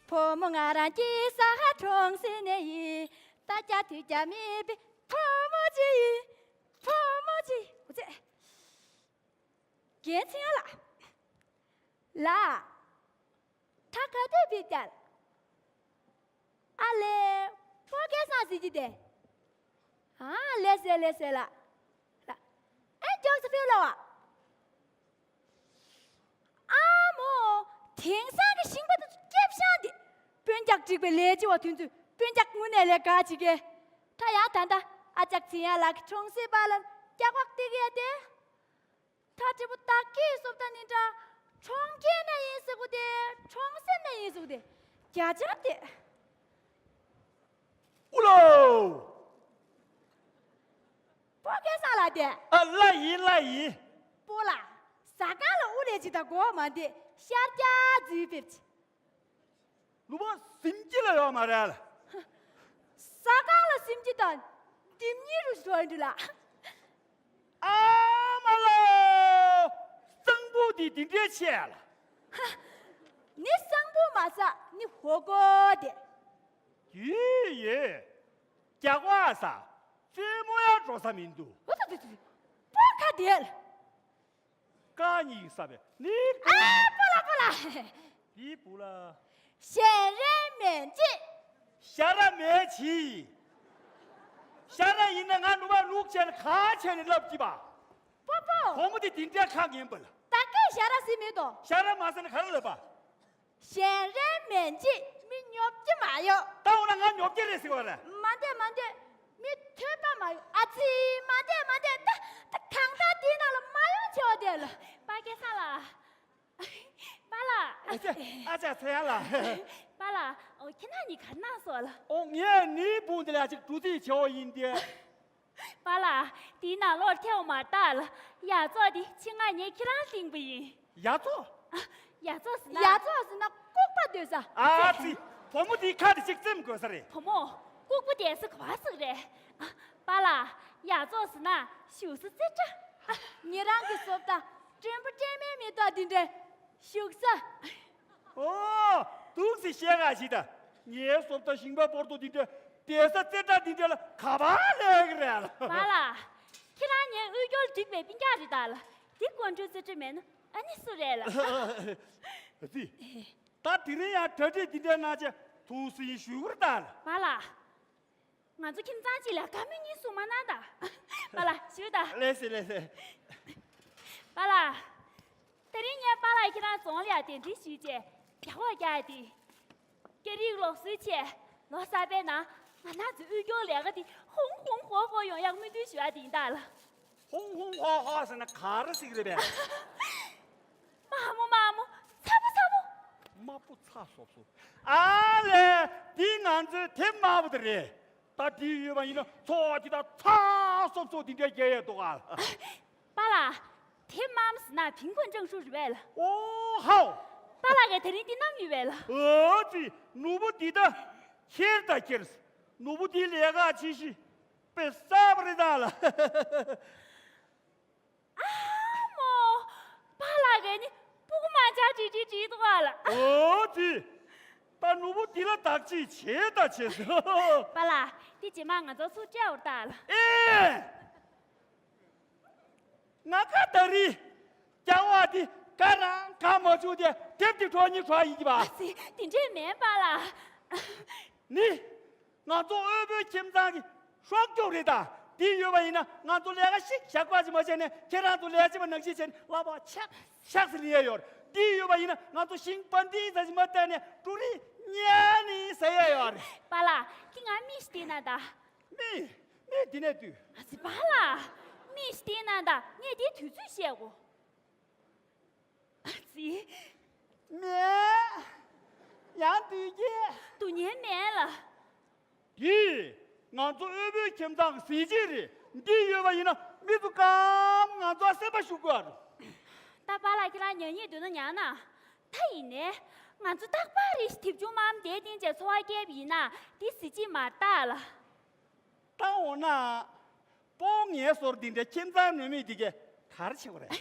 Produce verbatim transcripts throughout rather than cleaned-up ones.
བུ་མོ་ང་རང་སྐྱེས་ས་གྲོང་གསེབ་ནས་ཡིན། ལྟ་རྒྱ་ཐོས་རྒྱ་མེད་པའི་བུ་མོ་ཅིག་ཡིན། བུ་མོ་ཅིག་འོ་ཙེ། རྒན་ཚེ་དབྱངས་ལགས། ལགས། ད་ག་དུས་ཕེབས་ཀྱང་། ཨ་ལེ། ཕོ་སྐལ་བཟང་ཟེར་གྱི་དེ། ཨ་ལེ་ཟེར་ལེ་ཟེར་ལ། ལ། ཨེ་མགྱོགས་སུ་ཕེབས་ལ་བ། ཨ་མོ། དེང་སང་གི་ཞིང་པ་དེ་ཚོ་སྐྱེབ་ཤང་དེ། སྤུན་ཀྱག་འགྲིག་པའི་ལས་བྱེད་པ་དེ་ཚོས་སྤུན་ཀྱག་དངོས་གནས་ལས་ཀ་བྱེད་མཁན། ད་ཡང་ད་ལྟ་ཨ་ཅག་ཚེ་དབྱངས་ལགས་ཀྱི་གྲོང་གསེབ་པ་ལ་རྒྱག་པ་སྟེར་གི་ཡ་དེ། ད་དྲི་བ་བདག་གིས་སོབ་ད་ནི་འདྲ། གྲོང་ཁྱེར་ནས་ཡིན་ཟེར་གོ་དེ། གྲོང་གསེབ་ནས་ཡིན་ཟེར་གོ་དེ། བརྒྱ་ཆ་དེ། ཨུ་ལོ། སྤོ་སྐལ་བཟང་ལགས་དེ། ཨ་ལ་ཡིན་ལ་ཡིན། སྤོ་ལགས། ཟ་ཁང་ལ་དབུ་ལས་ཅི་དང་གོ་མ་འདི་ཤར་རྒྱ་རྫིས་ཕེབས་ཅི། ལུ་བ་སིམ་སྐྱིད་ལ་ཡོད་མ་རེད་ལ། ཟ་ཁང་ལ་སིམ་སྐྱིད་དང་ལྡེམ་སྙིང་རུ་ཞིག་ཐོན་འདུག་ལ། ཨ་མ་ལོ། གཙང་པོ་འདི་འདི་འདྲའི་ཆེ་ལ། ཧ། ནི་གཙང་པོ་མ་ཟ་ནི་ཧོ་གོ་དེ། ཡེ་ཡེ། རྒྱ་གོ་ཨ་ས། རྩེད་མོ་ཡ་འགྲོ་ས་མིན་འདུག་འོ་ད་ད་ད། པོ་ཁ་དེ་ལ། ཀ་གཉིས་ས་བས་ནི། ཨ་པོ་ལ་པོ་ལ། འདི་བུ་ལ། ཞལ་རས་མེད་ཅི། ཞལ་རས་མེད་ཅི། ཞལ་རས་ཡིན་ན་ང་ནུ་བ་ལུག་བྱས་ནས་ག་བྱས་ནས་ལབ་ཀྱི་པ། པོ་པོ། བུ་མོ་དེ་དེ་འདྲ་ཁག་ཡིན་པ་ལ། ད་སྐད་ཞལ་རས་ཟིན་མེད་དོ། ཞལ་རས་མ་ཟིན་ན་ག་རེ་ལབ་པ། ཞལ་རས་མེད་ཅི་མི་ཉོབ་ཀྱི་མ་ཡོད། ད་འོ་ན་ང་ཉོབ་ཀྱི་རེད་ཟེར་བ་རེད། མ་འདོད་མ་འདོད། མི་ཐོས་པ་མ་ཡོང་། ཨ་ཙི། མ་འདོད་མ་འདོད། ད་ད་གང་ལྟར་དེའི་ནང་ལ་མ་ཡོང་བྱས་བ་དེ་ལ། པ་སྐལ་བཟང་ལགས། པ་ལགས། ཨ་ཅག་ཨ་ཅག་ཚེ་དབྱངས་ལགས། པ་ལགས། ཨོ་ཁྱེད་རང་གཉིས་ག་རེ་གནང་སོང་ལགས། ཨོ་ངས་ནི་བུ་འདི་ལ་ཅིག་འགྲོ་རྩིས་བྱས་བ་ཡིན་ཏེ། པ་ལགས། དེའི་ནང་ལོགས་ཐལ་བ་མ་བཏགས་ལ། ཡག་བཙོག་དེ་ཕྱི་ང་ངས་ཁྱེད་རང་གླེང་པ་ཡིན། ཡག་བཙོག་ཨ། ཡག་བཙོག་ཟེར་ན། ཡག་བཙོག་ཟེར་ན་ལྐུགས་པ་འདོད་ས། ཨ་ཙི། བུ་མོ་དེའི་ཁ་དེ་ཅིག་བཙེམ་དགོས་ས་རེད། བུ་མོ། ལྐུགས་པ་དེ་ས་ག་བ་ཟིག་རེད། ཨ། པ་ལགས། ཡག་བཙོག་ཟེར་ན་བཞུགས་ས་རྩེ་གྲ། ཨ། ཉེ་རང་གི་སོབ་ད་སྤྲོན་པོ་སྤྲོན་མེད་མེ་ཏོག་འདི་འདྲའི་བཞུགས་ས། ཨོ། འདུག་སེ་བཤད་ག་ཞིག་ད། ངའི་སོབ་ད་ཞིང་པ་པོར་ཏོ་འདི་འདྲའི་བསྡད་ས་རྩེ་གྲ་འདི་འདྲ་ལ་ག་པར་སླེབས་ཀྱི་རེད་ལ། པ་ལགས། ཁྱེད་རང་ངའི་དབུལ་སྐྱོར་འགྲིག་པའི་སྤུན་ཀྱག་རེད་ད་ལ། འདི་དཀོན་མཆོག་རྩེ་གྲ་མེད་ན་ཨ་ནི་སུ་རེད་ལ། ཨ་ཙི། ད་དེ་རིང་ཡང་གྲ་སྒྲིག་འདི་འདྲ་གནང་བྱས་ཐུགས་སུན་ཞུ་གི་རེད་ད་ལ། པ་ལགས། ང་ཚོ་ཁྱིམ་ཚང་གཅིག་ལ་དགའ་མོས་གཉིས་གསུང་མ་གནང་ད། པ་ལགས་ཞུ་ད། ལགས་སེ་ལགས་སེ། པ་ལགས། དེ་རིང་ངས་པ་ལགས་ཁྱེད་རང་རྫོང་ལ་ཡ་གདན་འདྲེན་ཞུས་བྱས་རྒྱ་གོག་རྒྱག་ཡ་དེ། སྐད་རིགས་ལོག་སྲོལ་ཆེ། ལོ་གསར་པའི་ནང་ང་རང་ཚོའི་དབུལ་སྐྱོར་ལས་ཀ་དེ་ཧོང་ཧོང་ཧོ་ཧོ་ཡོང་ཡག་སྨོན་འདུན་ཞུ་ཡ་དེ་ཡིན་ད་ལ། ཧོང་ཧོང་ཧོ་ཧོ་ཟེར་ན་ག་རེ་ཟེར་གི་རེད་པས། དམའ་མོ་དམའ་མོ། ཚ་པོ་ཚ་པོ། དམའ་པོ་ཚ་སོབ་སོབ། ཨ་ལས། འདི་ང་ཚོའི་དེབ་དམར་པོ་དེ་རེད། ད་འདི་ཡོད་པ་ཡིན་ན་ཚོགས་འདི་དག་ཚ་སོབ་སོབ་འདི་འདྲའི་རྒྱལ་ཡས་འདུག་ག། པ་ལགས། དེབ་དམར་པོ་ཟེར་ན་苹果证书རེད་པས་ལ། ཨོ་ཧའོ། པ་ལགས་ཀྱིས་དེ་རིང་འདི་བསྣམས་ཡོད་པས་ལ། ཨོ་ཙི། ནུ་བོ་འདི་ད་ཁྱེར་ད་ཁྱེར། ནུ་བོ་འདི་ལས་ཀ་བྱེད་ཤི་དཔེ་གསར་པ་རེད་ད་ལ། ཨ་མོ། པ་ལགས་ཀྱིས་ནི་སྤུ་གུ་མ་ཆག་ཅིག་ཅིག་ཅིག་འདུག་ག་ལ། ཨོ་ཙི། ད་ནུ་བོ་འདི་ལ་བདག་གཅེས་བྱེད་ད་བྱེད་ཟེར། པ་ལགས། འདི་རྗེས་མ་ང་ཚོ་ཚུར་སྤྲད་འོར་ད་ལ། ཨེ། ང་ཁ་ད་རི། རྒྱ་བ་འདི་ག་རང་ག་མ་བྱུང་དེ་དེབ་ཀྱི་གྲོགས་ཉིད་གྲོགས་ཡིན་གྱི་པ། ཨ་ཙི། དེ་འདྲས་མེད་པ་ལ། ནི། ང་ཚོ་དབུལ་པོའི་ཁྱིམ་ཚང་གི་ཤོག་ཀྱོག་རེད་ད། འདི་ཡོད་པ་ཡིན་ན་ང་ཚོ་ལས་ཀ་ཞིག་ཞག་པ་ཞིག་མ་བྱས་ནས་ཁྱེད་རང་ཚོ་ལས་བྱེད་པ་ནང་བཞིན་བྱས་ནས་ལག་པ་ཆག་ཆག་ཟེར་ལི་ཡ་ཡོད་རེད། འདི་ཡོད་པ་ཡིན་ན་ང་ཚོ་ཤིང་པ་འདི་ཟ་ཞིག་མ་བལྟས་ནས་ཀྲུ་རི་ཉལ་ནི་ཟ་ཡ་ཡོད་རེད། པ་ལགས། ཁྱི་ང་མི་ཞིག་བལྟས་ན་ད། མི། མི་འདི་ནས་དུས། ཨ་ཙི་པ་ལགས། མི་ཞིག་བལྟས་ན་ད་ངས་འདི་དུས་ཚོད་བཤད་གོ། ཨ་ཙི། མེད། ཡང་དུས་ཀྱི། དུ་ཉན་མེད་ལ། འདི། ང་ཚོ་དབུལ་པོའི་ཁྱིམ་ཚང་གི་གཟི་བརྗིད་རེད། འདི་ཡོད་པ་ཡིན་ན་མི་ཚོ་གང་ང་ཚོ་སེམས་པ་ཤུགས་དགོས་རེད། ད་པ་ལགས་ཁྱེད་རང་ཉན་ཡས་འདོད་ན་ཉན་ན། ད་ཡིན་ནའི། ང་ཚོ་རྟག་པར་རེ་ཞིག་དེབ་ཆུང་དམར་མོ་དེ་བསྟན་བྱས་འཚོ་བ་སྐྱེལ་བ་ཡིན་ན་འདི་གཟི་བརྗིད་མ་རེད་ད་ལ། ད་འོ་ན། སྤོ་ངའི་སོར་འདི་འདྲའི་ཁྱིམ་ཚང་ནུས་མེད་འདི་གས་ག་རེ་བྱེད་དགོས་རེད།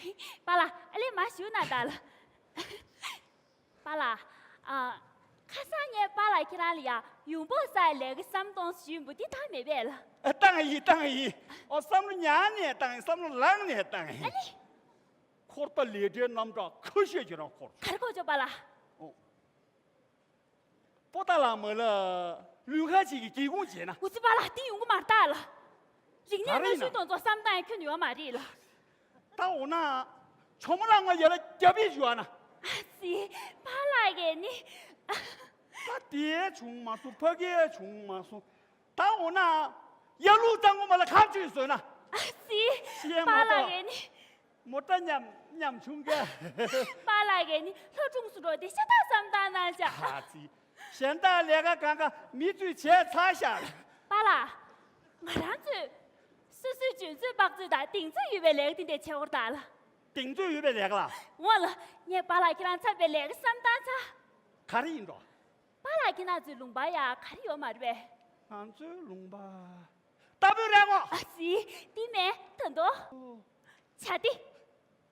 པ་ལགས། ཨ་ལེ་མ་ཞུ་ན་ད་ལ། པ་ལགས། ཨ། ཁ་སང་ངས་ ཁྱེད་རང་ལ་ཡ་ཡོང་འབབ་བསགས་ལས་ཀ་བསམ་གཏོང་ཞུས་འབུ་འདི་ཐང་མེད་པས་ལ། ཨ། བཏང་ཡིན། བཏང་ཡིན། ཨོ། བསམ་བློ་ཉར་ནས་བཏང་ཡིན། བསམ་བློ་ལངས་ནས་བཏང་ཡིན། ཨ་ནི། འཁོར་པ་ལས་འབྲས་རྣམ་གྲངས་ཁ་ཤས་ཀྱི་རང་འཁོར། ག་རེ་གོ་ཆོག་པ་ལ། ཨོ། པོ་ཏཱ་ལ་མ་ལ་ལུས་ཁ་ཅིག་གི་སྒེའུ་ཁུང་བྱས་ན། འུ་ཚོ་པཱ་ལགས་འདི་ཡོང་གི་མ་རེད་ད་ལ། རིག་གནས་གནའ་ཤུལ་དང་ཚོགས་བསམ་སྟངས་ཁྱོན་ཡོད་མ་རེད་ལ། ད་འོ་ན། ཇོ་མོ་ལགས་ང་ཡར་ལ་རྒྱབ་ཡིག་ཞུ་ཨ་ན། ཨ་ཙི། པཱ་ལགས་ཀྱིས་ནི། ད་དེ་བྱུང་མ་སོང་། ཕ་གི་བྱུང་མ་སོང་། ད་འོ་ན། ཡར་ལུག་གཙང་པོ་མ་ལ་ཁ་བཅུག་བཟོས་ན། ཨ་ཙི། ཤེས་མ་པཱ་ལགས་གཏོགས་ཀྱིས་ནི། མོ་ཊ་མཉམ་མཉམ་བྱུང་ག། པཱ་ལགས་ཀྱིས་ནི་ལྷོ་སྒྲུང་སུ་འགྲོ་དེ་ཤ་སྟག་བསམ་སྟངས་གནང་བྱ། ཨ་ཙི། གཞན་དག་ལས་ཀ་གང་ག་མི་ཚོས་བྱས་ཚར་ཤག། པཱ་ལགས། ང་རང་ཚོས་སོ་སོའི་འཇོན་ཚོད་དཔག་ཚོད་དང་གདེང་ཚོད་ཡོད་པའི་ལས་ཀ་དེ་འདྲ་བྱེད་དགོས་རེད་ད་ལ། གདེང་ཚོད་ཡོད་པའི་ལས་ཀ་ལ། འོ་ལ། ངས་པཱ་ལགས་ཁྱེད་རང་འཚམས་པའི་ལས་ཀ་བསམ་སྟངས་ཚ། ག་རེ་ཡིན་འགྲོ། པཱ་ལགས་ཁྱེད་རང་ཚོའི་ལུང་པ་ཡ་ག་རེ་ཡོད་མ་རེད་པས། ང་ཚོའི་ལུང་པ། ལྟ་བུ་རེད་གོ། ཨ་ཙི། འདི་མེད་ད་དོ། བྱ་དེ།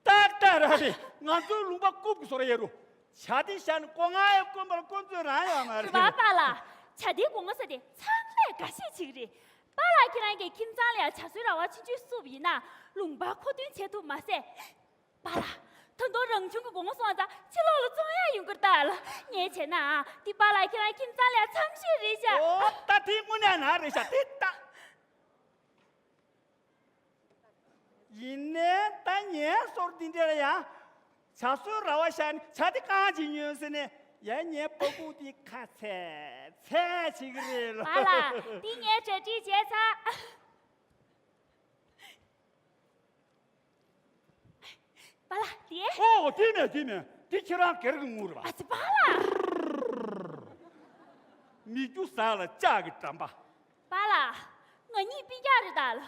ཏག་ཏག་ར་རེད། ང་ཚོའི་ལུང་པ་རྐུབ་ཀྱི་བཟོ་ར་ཡོད་རུ། བྱ་དེ་བཞག་ནས་སྒོ་ང་ཡ་དཀོན་པར་དཀོན་ཚོད་རང་ཡོད་མ་རེད། རེད་པ་པཱ་ལགས། བྱ་དེའི་སྒོ་ང་ས་དེ་ཚང་མས་དགའ་ཞེས་བྱེད་ཀྱི་རེད། པཱ་ལགས་ཁྱེད་རང་གི་ཁྱིམ་ཚང་ལ་ཡང་བྱ་གསོའི་ར་བ་ཆུང་ཆུང་བསུབས་ཡིན་ན་ལུང་པ་མཁོ་འདོན་བྱེད་ཐུབ་མ་ཟད། པཱ་ལགས། ད་དུང་རང་བྱུང་གི་སྒོ་ང་སོང་ཙང་ཕྱི་ལོགས་ལ་བཙོང་ཡག་ཡོང་གི་རེད་ད་ལ། ངས་བྱས་ན་ཨ། འདི་པཱ་ལགས་ཁྱེད་རང་ཁྱིམ་ཚང་ལ་ཡང་འཚམས་ཤོས་རེད་ཤག། ཨོ། ད་དེ་དངོས་གནས་ན་རེད་ཤག། དེ་ད། ཡིན་ནའི་ད་ངའི་སོར་འདི་འདྲ་ལ་ཡང་བྱ་གསོའི་ར་བ་བཞག་ནས་བྱ་དེ་རྐང་གཅིག་ཉོས་ཟེར་ནས་ཡ་ངའི་པ་ཁུག་དེ་ཁ་ཚད་ཚད་བྱེད་ཀྱི་རེད་ལ། པཱ་ལགས། འདི་ངས་གྲ་སྒྲིག་བྱས་ཚར། པཱ་ལགས་དེ། ཨོ་དེ་མེད་དེ་མེད། དེ་ཁྱེད་རང་སྒེར་གྱི་དངུལ་རེད་པ། ཨ་ཙི་པཱ་ལགས། མི་རྒྱུ་ཟ་ལ་ལྕགས་ཀྱི་འགྲམ་པ། པཱ་ལགས། ང་གཉིས་སྤུན་ཀྱག་རེད་ད་ལ།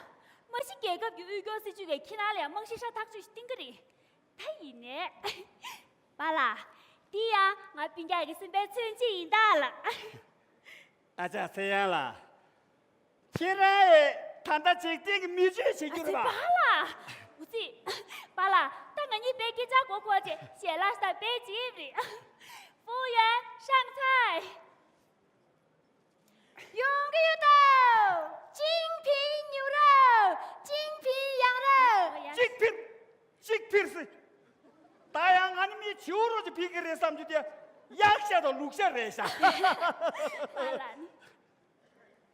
མ་གཞི་རྒྱལ་ཁབ་ཀྱི་དབུལ་སྐྱོར་སྲིད་ཇུས་ཀྱིས་ཁྱེད་རང་ལ་ཡང་རྨང་གཞི་ཧྲ་ཐག་ཆོད་ཞིག་བཏིང་གི་རེད། ད་ཡིན་ནའི། པཱ་ལགས། འདི་ཡང་ང་སྤུན་ཀྱག་གི་སེམས་པའི་མཚོན་བྱེད་ཡིན་ད་ལ། ཨ་ཅག་ཚེ་དབྱངས་ལགས། ཁྱེད་རང་ཡིས་ད་ལྟ་འཇིག་རྟེན་གྱི་མི་ཆོས་བྱེད་རྒྱུ་རེད་པ། ཨ་ཙི་པཱ་ལགས། འུ་ཙི། པཱ་ལགས། ད་ང་གཉིས་དཔེ་སྐད་ཆ་གོ་གོ་བྱས་ཞལ་ལག་ཟ་དཔེ་བྱེད་རེད། 服务员，上菜。 ཡོང་གི་ཡོད་དོ། ཅིང་ཕིང་ཉུང་རོ། ཅིང་ཕིང་ཡང་རོ། གཅིག་ཕིར། གཅིག་ཕིར་སི། ད་ཡང་ང་ནི་མི་བྱིའུ་རོ་ཅིག་ཕིག་གི་རེད་བསམ་རྒྱུ་དེ་གཡག་ཤ་དང་ལུག་ཤ་རེད་ཤག། པཱ་ལགས་ནི།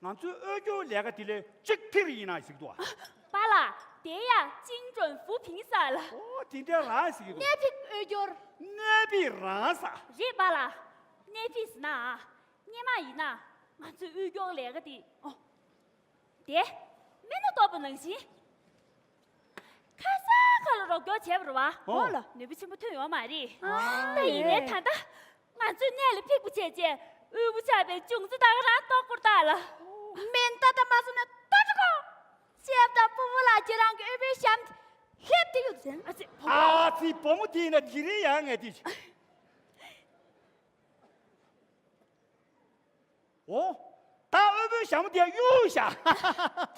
ང་ཚོའི་དབུལ་སྐྱོར་ལས་ཀ་དེ་ལས་གཅིག་ཕིར་ཡིན་ན་ཞིག་འདུག་ཨ། པཱ་ལགས། དེ་ཡང་ཅིང་ཀྲོན་ཧྥུ་ཕིང་ས་ལ། ཨོ་དེ་འདྲ་རང་ཞིག་འདུག་གནད་ཕིག་དབུལ་སྐྱོར། གནད་ཕིག་རང་ས། རེད་པཱ་ལགས། གནད་ཕིག་ཟེར་ན་ཨ། སྔོན་མ་ཡིན་ན་ང་ཚོའི་དབུལ་སྐྱོར་ལས་ཀ་དེ་ཨོ། དེ། སྨན་སྣ་གཏོར་བ་ནང་བཞིན། ཁ་སང་ཁ་ལ་རོགས་སྐྱོར་བྱས་པ་རེད་བ། ཨོ་ལ་ནུས་པ་ཆེན་པོ་ཐོན་ཡོད་མ་རེད། ཨ་ད་ཡིན་ནའི་ད་ལྟ་ང་ཚོའི་གནས་ལ་ཕིགས་པ་བྱས་རྗེས་དབུལ་པོ་ཆགས་པའི་བྱུང་ཚུལ་ད་ག་རང་རྟོགས་དགོས་རེད་ད་ལ། སྨན་ད་ད་མ་སོང་ན་ད་འགྲོ་གོ། ཤེབ་དང་ཕུ་བོ་ལགས་ཁྱེད་རང་གི་དབུལ་པོའི་ཞབས་སླེབས་དེ་ཡོད་ཟེར། ཨ་ཙི་བུ་མོ། ཨ་ཙི་བུ་མོ་དེ་ཡིན་ན་དེ་རིང་ཡང་ངས་དེ། འོ། ད་དབུལ་པོའི་ཞྭ་མོ་དེ་གཡུག་བཞག།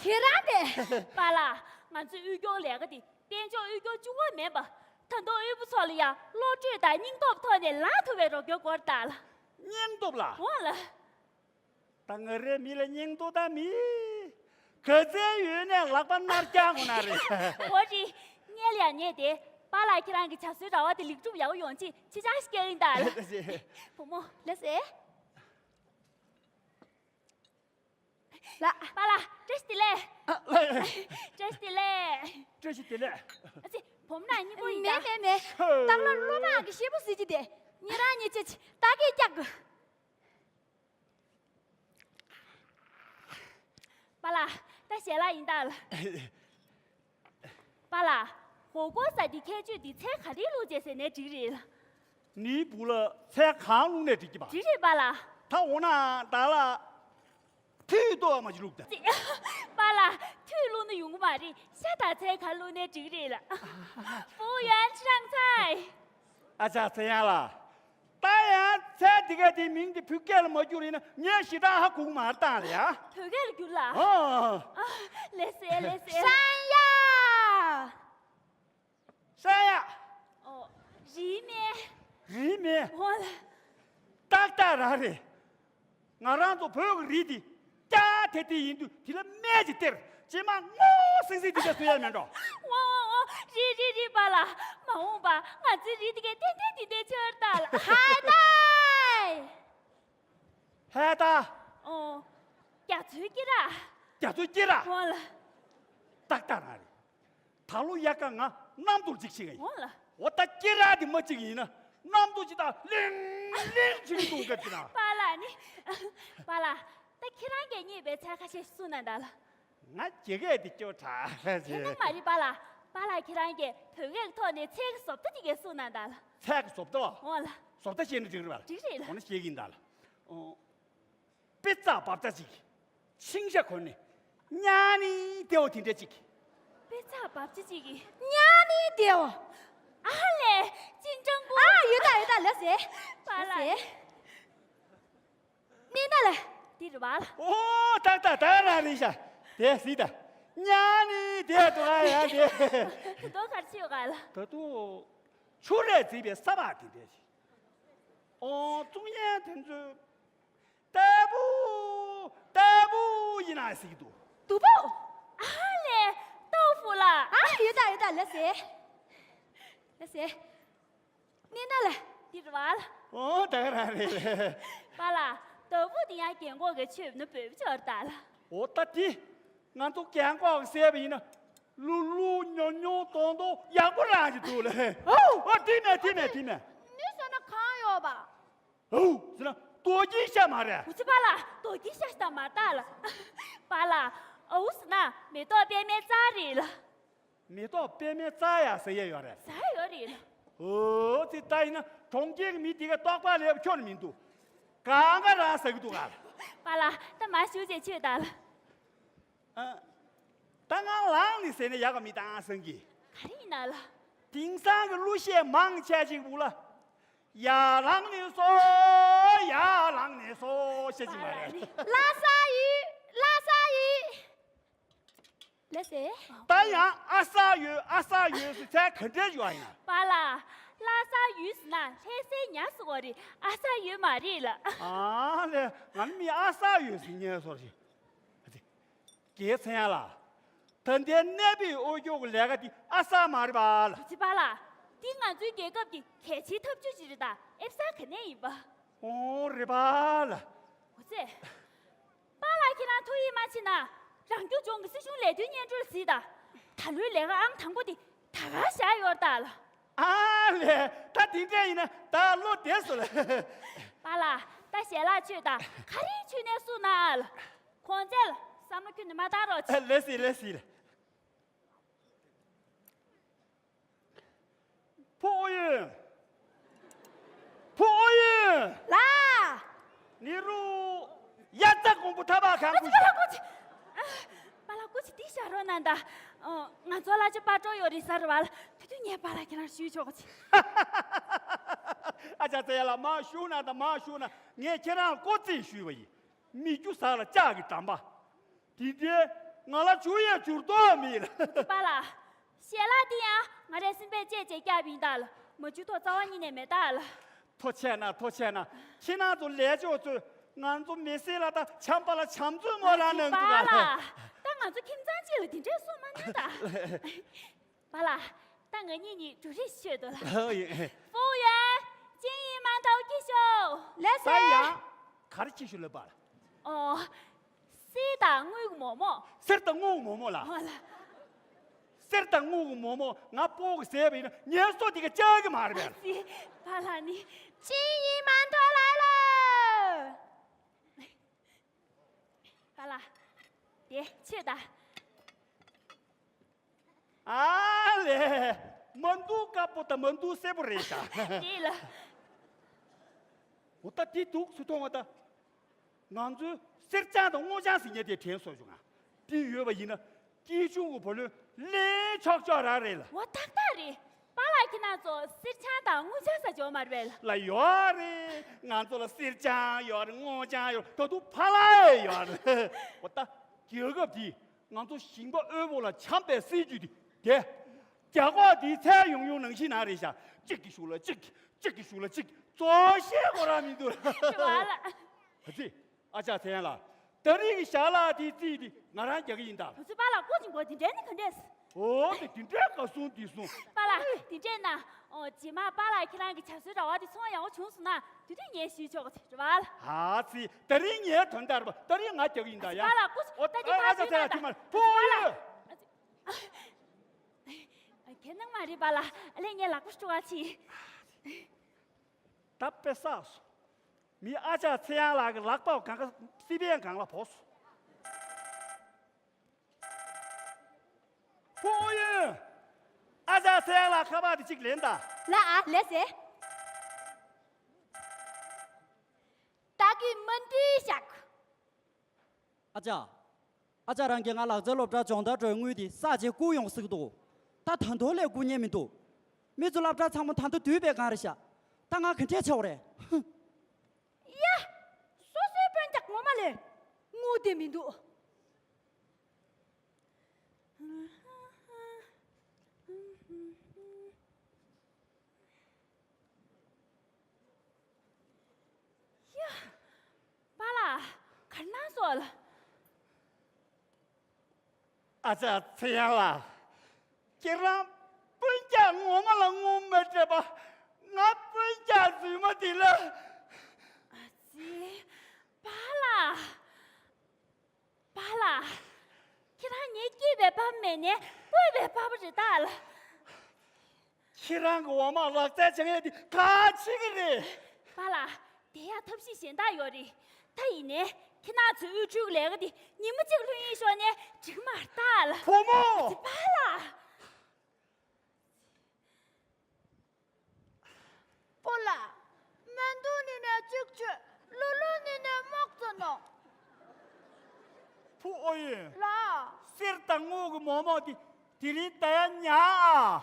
ཁྱེད་རང་དེ། པཱ་ལགས། ང་ཚོའི་དབུལ་སྐྱོར་ལས་ཀ་དེ་དཔལ་འབྱོར་དབུལ་སྐྱོར་བཅུ་བ་མིན་པ། ད་དུང་དབུལ་པོ་ཚོ་ལ་ཡང་བློ་གྲོས་དང་སྙིང་སྟོབས་ཐོག་ནས་ལངས་ཐུབ་པའི་རོགས་སྐྱོར་དགོས་རེད་ད་ལ། སྙིང་སྟོབས་ལ། འོ་ལ། ད་ང་རའི་མི་ལ་སྙིང་སྟོབས་ད་མི། ག་ཚད་ཡོད་ནས་ལག་པ་ནར་རྒྱག་དགོས་ན་རེད། འོ་རེད། ངས་ལ་ཡང་ཉེས་ཏེ། པཱ་ལགས་ཁྱེད་རང་གི་བྱ་གསོའི་ར་བ་དེ་ལེགས་གྲུབ་ཡག་པོ་ཡོང་ཆེད་ཅི་ཅང་ཞིག་སྐྱེལ་ཡིན་ད་ལ། བུ་མོ་ལགས་སེ། ལགས། པཱ་ལགས། བཀྲ་ཤིས་བདེ་ལེགས། ཨ་ལགས། བཀྲ་ཤིས་བདེ་ལེགས། བཀྲ་ཤིས་བདེ་ལེགས། ཨ་ཙི། བུ་མོ་ནང་གཉིས་པོ་ཡིན་ད། མེད་མེད་མེད། ཧོ། སྟག་ལོ་སློབ་མ་གི་ཤེས་པོ་ཟིག་ཅི་དེ། ཉེ་རང་ཉེ་ཅི་ཅི་ད་གི་རྒྱག་གི། པཱ་ལགས། ད་ཞལ་ལག་ཡིན་ད་ལ། པཱ་ལགས། 火锅 ཟེར་དེ་ཁྱད་ཆོས་དེ་ཚལ་ག་རེ་བླུགས་བྱས་ཟས་ནས་འགྲིག་རེད་ལ། ནིའི་བུ་ལ་ཚལ་གང་བླུགས་ནས་འགྲིག་གི་པ། འགྲིག་རེད་པཱ་ལགས། ད་འོ་ན་ད་ལ། ཐུད་ཏོ་མ་ཅི་བླུགས་ད། པཱ་ལགས། ཐུད་བླུགས་ན་ཡོང་གི་མ་རེད། ཤ་དང་ཚལ་ག་བླུགས་ནས་འགྲིག་རེད་ལ། 服务员，上菜。 ཨ་ཅག་ཚེ་དབྱངས་ལགས། ད་ཡང་ཚལ་འདི་ག་དེའི་མིང་དེ་བོད་སྐད་ལ་མ་བསྒྱུར་ཡིན་ན་ངས་ཞེ་དྲག་ཧ་གོ་གི་མ་རེད་ད་ཡ། བོད་སྐད་ལ་བསྒྱུར་ལ། ཨོ། ཨ། ལགས་སེ་ལགས་སེ། 山药。 山药。 ཨོ། རིའི་སྨན། རིའི་སྨན། འོ་ལ། ཏག་ཏག་རང་རེད། ང་རང་ཚོ་བོད་ཀྱི་རིགས་འདི་སྐྱ་དེ་དེ་ཡིན་དུས་དེ་ལ་སྨད་ཀྱི་སྟེར་ཅེས་མ་ངོ་སིང་སིང་དེ་འདྲ་གསུང་ཡ་མེད་འགྲོ། འོ་འོ་འོ། རེད་རེད་རེད་པཱ་ལགས། མ་འོངས་པ་ང་ཚོའི་རིགས་དེ་གའི་ཏན་ཏན་དེ་འདྲའི་ཆགས་ད་ལ། ཧའི་ཏའི། ཧའི་ཏ། ཨོ། རྒྱ་མཚོའི་སྐེ་རགས། རྒྱ་མཚོའི་སྐེ་རགས། འོ་ལ། ཏག་ཏག་རང་རེད། ད་ལོ་ཡ་ཀ་ང་གནམ་གྲུར་ཅིག་ཤིག་ཡིན། འོ་ལ། འོ་ད་སྐེ་རགས་དེ་མ་གཅིག་ཡིན་ན་གནམ་གྲུ་ཅིག་དང་ལིང་ལིང་བྱེད་ཀྱི་འདུག་སྐབས་དེ་ན། པཱ་ལགས་ནི། པཱ་ལགས། ད་ཁྱེད་རང་གིས་རྙེད་པའི་ཚད་ཁ་ཤས་ཤིག་གསུངས་གནང་དང་ལ། ང་དགེ་རྒན་དེ་སྐྱོ་དྲགས་རེད། དེ་ནི་མ་རེད་པཱ་ལགས། པཱ་ལགས་ཁྱེད་རང་གིས་བོད་སྐད་ཐོག་ནས་ཚིག་བཟོ་ལྟ་དེ་གས་གསུངས་གནང་དང་ལ། ཚིག་བཟོ་ལྟ་བ། འོ་ལ། བཟོ་ལྟ་བཤད་ན་འགྲིག་རེད་པཱ་ལགས། འགྲིག་རེད་ལ། འོ་ན་བཤད་ཀྱི་ཡིན་ད་ལ། ཨོ། པི་ཙ་འབབ་ཚ་ཅིག་ཆིང་ཤ་གོན་ནས་ཉ་ནི་དེའོ་དེ་འདྲ་ཅིག་པི་ཙ་འབབ་ཚ་ཅིག་གིས་ཉ་ནི་དེའོ། ཨ་ལས། ཅིན་ཀྲང་པོ། ཨ་ཡོད་ད་ཡོད་ད་ལོས་ཟེ། པཱ་ལགས། ལོས་ཟེ། ནི་ན་ལ། འདི་རུ་བ་ལ། ཨོ་ཏག་ཏག་ཏག་རང་རེད་ཤག་དེ་སྲིད་ད། ཉ་ནི་དེ་དུ་ང་ཡང་དེ། ད་དུང་ག་རེ་བྱེད་ག་ལ། ད་དུང་ཆུ་རས་བརྫིས་པའི་ས་བག་དེ་འདྲ་ཞིག་ཨོ་ཙུང་ཡན་དེ་ཚོས་ལྟ་བུ་ལྟ་བུ་ཡིན་ན་ཟེར་གྱི་འདུག་དུ་བོ། ཨ་ལས། ཏོ་ཧྥུ་ལ། ཨ་ཡོད་ད་ཡོད་ད་ལོས་ཟེ། ལོས་ཟེ། ནི་ན་ལ། འདི་རུ་བ་ལ། ཨོ་ད་ག་རང་རེད། པཱ་ལགས། ཏོ་ཧྥུ་དེ་ཡང་རྒན་གོག་གི་ཆོས་ནི་བོད་ཆོར་ད་ལ། ཨོ་ད་དེ་ང་ཚོ་རྒན་གོག་གི་ཟེར་བ་ཡིན་ན་ལུ་ལུ་ཉོ་ཉོ་དོང་དོང་ཡག་པོ་རང་གི་འདུག་ལ། ཨོ་དེ་མེད་དེ་མེད་དེ་མེད། ནི་ཟེར་ན་གང་ཡོད་པ། ཨོ་ཟེར་ན་རྡོ་རྗེ་ཤ་མ་རེད། འུ་ཚོ་པཱ་ལགས་རྡོ་རྗེ་ཤ་ཞིག་དང་མ་བཏགས་ལ། པཱ་ལགས། ཨོ་ཟེར་ན་མེ་ཏོག་པད་མའི་རྩ་རེད་ལ། མེ་ཏོག་པད་མའི་རྩ་ཡ་ཟེར་ཡ་ཡོད་རེད། ཟ་ཡ་ཡོད་རེད་ལ། ཨོ་ཙི་ད་ཡིན་ན་གྲོང་ཁྱེར་གྱི་མི་དེ་ག་རྟོག་པ་ལེགས་པ་ཁྱོན་ནས་མི་འདུག་གང་ག་རང་ཟ་གི་འདུག་ག་པཱ་ལགས་ད་མ་ཞུ་བྱས་ཆོད་ད་ལ། ཨ། ད་ང་ལངས་ནས་ཟེར་ན་ཡག་ག་མི་བཏང་སང་གི། ག་རེ་ཡིན་ན་ལ། དེང་སང་གི་གླུ་གཞས་མང་ཆེ་ཅིག་བུ་ལ། ཡར་ལངས་ནས་སོ། ཡར་ལངས་ནས་སོ་བཤད་ཀྱི་མ་རེད། ལྷ་ས་ཡི། ལྷ་ས་ཡི། ལོས་ཟེ། ད་ཡང་ཨ་ས་ཡོད་ཨ་ས་ཡོད་ཟེར་ཚད་ག་འདྲས་ཡོད་ཡིན། པཱ་ལགས། ལྷ་ས་ཡོད་ཟེར་ན་ལྷ་སའི་ཉ་ཟེར་བ་རེད། ཨ་ས་ཡོད་མ་རེད་ལ། ཨ་ལས། ང་མི་ཨ་ས་ཡོད་ཟེར་ཉན་སོ་རེད། རྒྱལ་མཚན་ལ། ད་ལྟའི་གནས་པའི་དབུལ་སྐྱོར་གྱི་ལས་ཀ་འདི་ཨ་ས་མ་རེད་པ་ལ། ཅི་པཱ་ལགས། འདི་ང་ཚོའི་རྒྱལ་ཁབ་ཀྱི་གལ་ཆེའི་ཐབས་ཇུས་ཅིག་རེད་ད། ཨེབ་ས་ག་ནས་ཡིན་པ། ཨོ་རེད་པ་ལ། འོ་ཙེ། པཱ་ལགས་ཁྱེད་རང་ཐུགས་ཡིད་མ་ཆེས་ན། རང་སྐྱོང་ལྗོངས་ཀྱི་སྲིད་གཞུང་ལས་དོན་སྙན་སྒྲོན་གཟིགས་དང་། ད་ལོའི་ལས་ཀ་ཨང་དང་པོ་དེ་ད་ག་བཞག་ཡོད་ད་ལ། ཨ་ལས། ད་དེ་འདྲ་ཡིན་ན་ད་བློ་བདེ་སོང་ལ། པཱ་ལགས་ད་ཞལ་ལག་མཆོད་དང་། ག་རེ་མཆོད་ནས་གསུངས་ན་ལ། ཁོང་ཚེ་ལ་བསམ་བློ་ཁྱོན་ནས་མ་བཏང་རོགས་བྱེད། ལེ་སི་ལེ་སི་ལ། ཕུ་ཨོ་ཡོན། ཕུ་ཨོ་ཡོན། ལ། ནི་རུ། ཡ་ཙ་ཀོང་པོ་ཐ་བ་ཁང་ཀུ་ཤ། པཱ་ལགས་སྐུ་མཁྱེན། པཱ་ལགས་སྐུ་མཁྱེན་འདི་བཞག་རོགས་གནང་དང་། ཨོ། ང་ཚོ་ལ་ཅི་པ་ཏྲོ་ཡོད་རེད་ཟེར་བ་ལ། དེ་དུས་ངས་པཱ་ལགས་ཁྱེད་རང་ཞུས་ཆོག་གི། ཨ་ཅག་ཙེ་ཡ་ལ་མ་ཞུ་ན་དང་མ་ཞུ་ན་ངས་ཁྱེད་རང་ལ་ཀོ་ཙེ་ཞུས་པ་ཡིན། མི་རྒྱུ་ཟ་ལ་ལྕགས་ཀྱི་འགྲམ་པ། དེ་འདྲའི་ང་ལ་བྱུར་ཡང་བྱུར་དོགས་མེད་ལ། པཱ་ལགས། ཞལ་ལག་འདི་ཡང་ང་རའི་སེམས་པས་བཅད་བཅད་བརྒྱབ་ཡིན་ད་ལ། མ་བྱུར་ཐོག་རྩ་བ་ཉིད་ནས་མེད་ད་ལ། ཐུགས་རྗེ་ཆེ་གནང་། ཐུགས་རྗེ་ཆེ་གནང་། ཁྱེད་རང་ཚོ་ལས་ཕྱོགས་ཚོས་ང་ཚོ་མི་སེར་ལ་ད་བྱམས་པ་ལ་བྱམས་བརྩེ་མོ་རང་གནང་འདུག་པཱ་ལགས། ད་ང་ཚོ་ཁྱིམ་ཚང་གཅིག་ལ་དེ་འདྲའི་གསུང་མ་གནང་ད། པཱ་ལགས། ད་ང་གཉིས་གཉིས་འབྲུ་རིགས་མཆོད་དོ་ལ། ཨོ་ཡིན། 服务员，金银馒头给秀。 ལེ་ད་སེ། ཡང་ག་རེ་ཁྱེད་ཞུ་ལབ་པ་ལ། ཨོ། གསེར་དང་དངུལ་གྱི་མོག་མོག་གསེར་དང་དངུལ་གྱི་མོག་མོག་ལ། ཨོ་ལ། གསེར་དང་དངུལ་གྱི་མོག་མོག་ང་སྤོ་གི་ཟས་པ་ཡིན་ན་ངལ་གསོ་དེ་ག་ཅག་གི་མ་རེད་པས། པཱ་ལགས་ནི། 金银馒头来了。 པཱ་ལགས། དེ་ཆོད་ད། ཨ་ལས། མ་འདུག་དཀར་པོ་དང་མ་འདུག་སེར་པོ་རེད་ཤག་དེ་ལ། འོ་ད་དེ་འདུག་སུ་མཐོང་བ་ད། ང་ཚོའི་གསེར་སྦྱངས་དང་དངུལ་སྦྱངས་ཟེར་མཁན་དེ་དྲན་སོང་བྱུང་ང་། དེ་ཡོད་པ་ཡིན་ན་སྐྱིད་ཆུང་གི་བུ་ལོན་ལེན་ཆོག་ཆོག་རང་རེད་ལ། འོ་ཏག་ཏག་རེད། པཱ་ལགས་ཁྱེད་རང་ཚོ་གསེར་སྦྱངས་དང་དངུལ་སྦྱངས་ཟེར་ཡོད་མ་རེད་པས་ལ། ལ་ཡོད་རེད། ང་ཚོ་ལ་གསེར་སྦྱངས་ཡོད་རེད། དངུལ་སྦྱངས་ཡོད་རེད། ད་དུང་ཕ་ལགས་ཡོད་རེད། འོ་ད་རྒྱལ་ཁབ་དེ་ང་ཚོ་ཞིང་པ་དབུལ་པོ་ལ་བྱམས་པའི་སྲིད་ཇུས་དེ་དེ་རྒྱ་གོག་དེའི་ཚལ་ཡོང་ཡོང་ནང་བཞིན་ན་རེད་ཤག་གཅིག་གི་གཞུག་ལ་གཅིག་གཅིག་གི་གཞུག་ལ་གཅིག་རྫོགས་ཤེས་ཁོ་རང་མི་འདུག་རེད་པ་ལགས། ཨ་ཙི། ཨ་ཅག་ཚེ་དབྱངས་ལགས། ད་རེས་ཀྱི་ཞྭ་ལག་དེའི་རྩིས་དེ་ང་རང་རྒྱག་གི་ཡིན་ད། བུ་ཚོ་པཱ་ལགས་སྐུ་མཁྱེན་དགོས། དེ་འདྲའི་ནི་ག་འདྲས། འོ་དེ་དེ་འདྲའི་ག་སོང་དེ་སོང་། པཱ་ལགས་དེ་འདྲས་ན། ཨོ་རྗེས་མ་པཱ་ལགས་ཁྱེད་རང་གི་བྱ་གསོའི་ར་བ་དེ་ཚོང་ཡག་པོ་བྱུང་སོང་ན་དེ་དུས་ངས་ཞུས་ཆོག་གི་རེད་པཱ་ལགས། ཨ་ཙི། ད་རེས་ངའི་དོན་དག་རེད་པ། ད་རེས་ང་རྒྱག་གི་ཡིན་ད་ཡ། པཱ་ལགས་སྐུ་མཁྱེན། ཨོ་ད་དེ་ཨ་ཕར་ཅག་ཚེ་དབྱངས་ལགས་ཁྱེད་མ་རེད། ཕུ་ཨོ་ཡོད། ཁྱེད་ནང་མ་རེད་པཱ་ལགས། ཨ་ལས་ངས་ལག་པ་སྤྲུག་ག་ཕྱིན། ད་དཔེ་བསགས་སོང་། མི་ཨ་ཅག་ཚེ་དབྱངས་ལགས་ཀྱི་ལག་པ་གང་ག་སི་པན་སྒང་ལ་བོག་སོང་། ཕུ་ཨོ་ཡོན། ཨ་ཅག་ཚེ་དབྱངས་ལགས་ཁ་པར་དེ་གཅིག་ལེན་དང་། ལགས་ཨ། ལགས་སེ། ད་གིན་མ་འདྲིས་བཞག་ཨ་ཅག་ཨ་ཅག་རང་གིས་ང་ལག་རྩལ་སློབ་གྲྭ་སྦྱོང་བརྡར་འགྲོའི་དངུལ་དེ་བསགས་བྱས་བསྐུར་ཡོང་ཟེར་གྱི་འདུག་ད་ད་དུང་ལས་བསྐུར་མཁན་མི་འདུག་མི་ཚོ་སློབ་གྲྭ་ཚང་མ་ད་ལྟ་དུས་པའི་སྒང་རེད་ཤག་ད་ང་ག་འདྲས་བྱ་བ་རེད། ཧུམ། ཡ། སོ་སོའི་དཔོན་རྒྱག་ངོ་མ་ལས་དངུལ་དེ་མི་འདུག་ཡ། པཱ་ལགས། ག་རེ་གནང་སོང་ལགས། ཨ་ཅག་ཚེ་དབྱངས་ལགས། ཁྱེད་རང་སྤུན་ཀྱག་ངོ་མ་ལ་དངུལ་མ་སྤྲད་པ། ང་སྤུན་ཀྱག་རྫུན་མ་འདི་ལ། ཨ་ཙི། པཱ་ལགས། པཱ་ལགས། ཁྱེད་རང་ངའི་སྐྱེས་པའི་པ་ཕ་མེད་ནའི་སྤོས་པའི་པ་ཕ་རེད་ད་ལགས། ཁྱེད་རང་གི་འོག་མ་ལག་རྩལ་སྦྱང་ཡས་དེ་ག་ཕྱིན་གི་རེད། པཱ་ལགས། དེ་ཡང་ཐབས་ཤེས་གཞན་དག་ཡོད་རེད། ད་ཡིན་ནའི་ཁྱེད་རང་ཚོའི་དབུལ་སྒྲོལ་གྱི་ལས་ཀ་དེ་ཉི་མ་གཅིག་ལྷོད་ཡངས་ཤོར་ནའི་འགྲིག་མ་རེད་ད་ལགས། བུ་མོ། པཱ་ལགས། སྤོ་ལགས། མན་དུང་ནི་ནས་གཅིག་བཅོས། ལོ་ལོ་ནི་ནས་མོག་ཙོ་ནོ། བུ་ཨོ་ཡོན། ལགས། གསེར་དང་དངུལ་གྱི་མོག་མོག་དེ་དེ་རིང་ད་ཡ་ཉག་ཨ།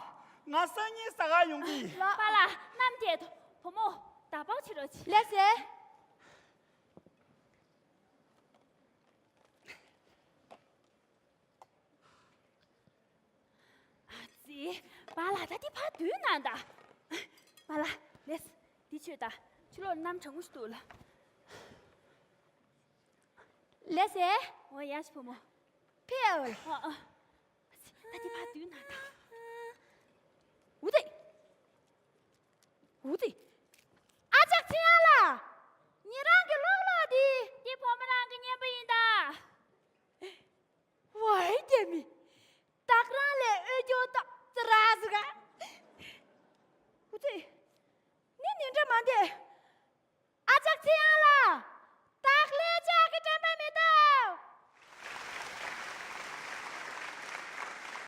ང་སང་ཉིན་ཟ་ག་ཡོང་གི་ཡིན། ལགས། པཱ་ལགས་གནམ་བསྡད་དོ། བུ་མོ་ད་བག་ཕྱི་རོགས་བྱེད། ལགས་སེ། ཨ་ཙི། པཱ་ལགས་ད་འདི་ཕར་སྡུད་གནང་དང་། པཱ་ལགས་ལགས། འདི་མཆོད་དང་། ཕྱི་ལོགས་གནམ་གྲང་མོ་ཞིག་འདུག་ལགས། ལགས་སེ། འོ་ཡ་ཞིག་བུ་མོ། ཕེབས། ཨ་ཨ། ཨ་ཙི། ད་འདི་ཕར་སྡུད་གནང་དང་། འུ་དེ། འུ་དེ། ཨ་ཅག་ཚེ་